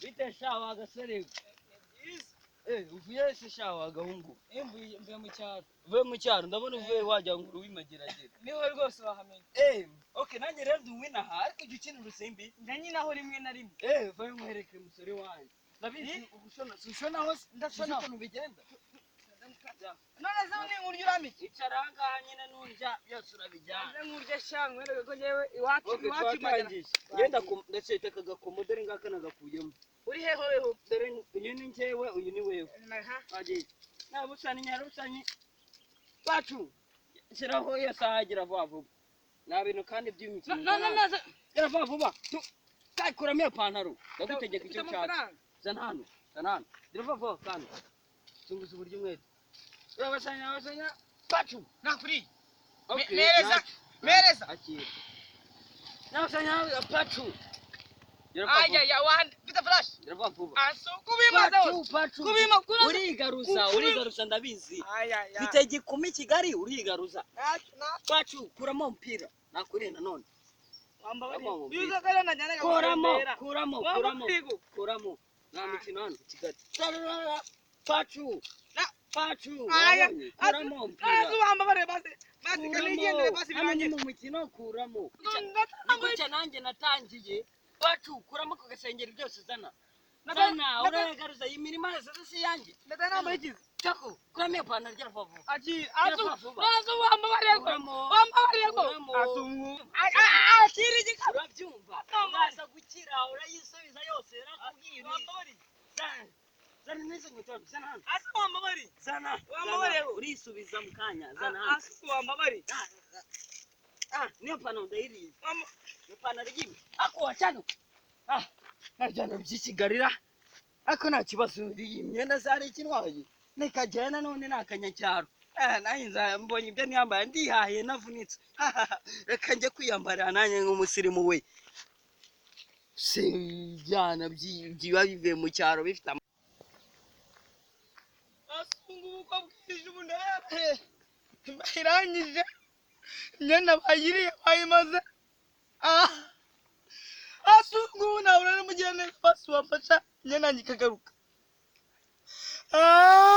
Bite sha wa gasore? Uvuye se sha wa gahungu? Mvuye mu cyaro. Uvuye mu cyaro, ndabona uvuye wagira ngo uri uw'imageragere. Niho rwose wahamenya. Okay, nanjye rero ndi uwinaha, ariko ujya ukina urusimbi? Njya nyinaho rimwe na rimwe. Vayo nkwereke, musore wanjye. Ndabizi ugushona, si ushonaho se? Ndashona. Uzi ukuntu bigenda? None se ni nkurya uramike? Icara aha ngaha nyine, nurya byose urabijyana. Nze nkurya sha, nkwereke ko njyewe iwacu Okay, iwacu imagera. twatangiye. Ngenda ndaceta aka gakomo, dore ngaka nagakuyemo. Uri heho weho? Dore uyu ni njyewe, uyu ni wewe. Aha. Agiye. Nabusani nyarusani. Bacu. Shyiraho iyo saha, gira vuba vuba. Nta bintu kandi by'imikino. No no no. Gira vuba vuba. Kuramo iyo pantaro. Ndagutegeka icyo Mfite nshaka. amafaranga. Zana hano. Zana hano. Gira vuba vuba kandi. Zunguza uburyo umwete. Urabasanya, urabasanya. Bacu. Nakuriye. Okay, Mereza. ntacyo. Mereza. Akira. Nabusanya bacu. Gira vuba Aya vuba. ya wandi. Mfite flash. Gira vuba vuba. Aso kubimaza Pacu, hose. pacu. Kubima kunoza. Urigaruza, urigaruza ndabizi. Aya ya. Mfite gikumi Kigali, urigaruza. Ntacyo na. Pacu, kuramo umupira. Nakuriye nanone. Wambabariye. Kuramo umupira. Yuza kare najyana. Kuramo, kuramo, kuramo. Wamukwigo. Kuramo. Nta mikino hano Kigali. Tararara. Pacu. Na- Pacu. Aya. Wabonye? Kuramo umupira. Aso wambabariye basi. Basi kanigendere Kuramo. basi Hano ni birangire. mu mukino, kuramo. Ni gutya nanjye natangiye. Pacu, kuramo ku gasengeri byose zana. Zana, uragaruza iyi mirima yose si iyanjye. Ndata nambaye ikizi. Tako, kuramo iyo pantaro, gira vuba vuba. Akira. Gira Asu. vuba vuba. Asu wambabariye ko. Kuramo. Wambabariye ko. Kuramo. Asu. Akira igikapu. Urabyumva, uraza gukira, urayisubiza yose, nakubwiye. Wambabariye. Zana, zana n'izo nkweto, zana hano. Asu wambabariye. Zana. Wambabariye. Zana, urisubiza mu kanya, zana hano. Asu wambabariye. Ah, ah, niyo pantaro ndayiriye. Wamba- Iyo pantaro igiye ako wacano. Ah, najyana by'ikigarira, ariko nta kibazo, iyi myenda zari ikintwaye nikagenda none ni akanyacyaro. Nanjye mbonye ibyo niyambaye, ndihahiye navunitse. Reka njye kwiyambarira nanjye nk'umusirimu we. Si ibyana biba bivuye mu cyaro bifite Asu ngubu ko bwije ubu ndayarahe. Bayirangije. Imyenda bayiriye bayimaze. Ah. Asu ngubu nabura n'umugiraneza basi wamfasha imyenda yanjye ikagaruka. Ah.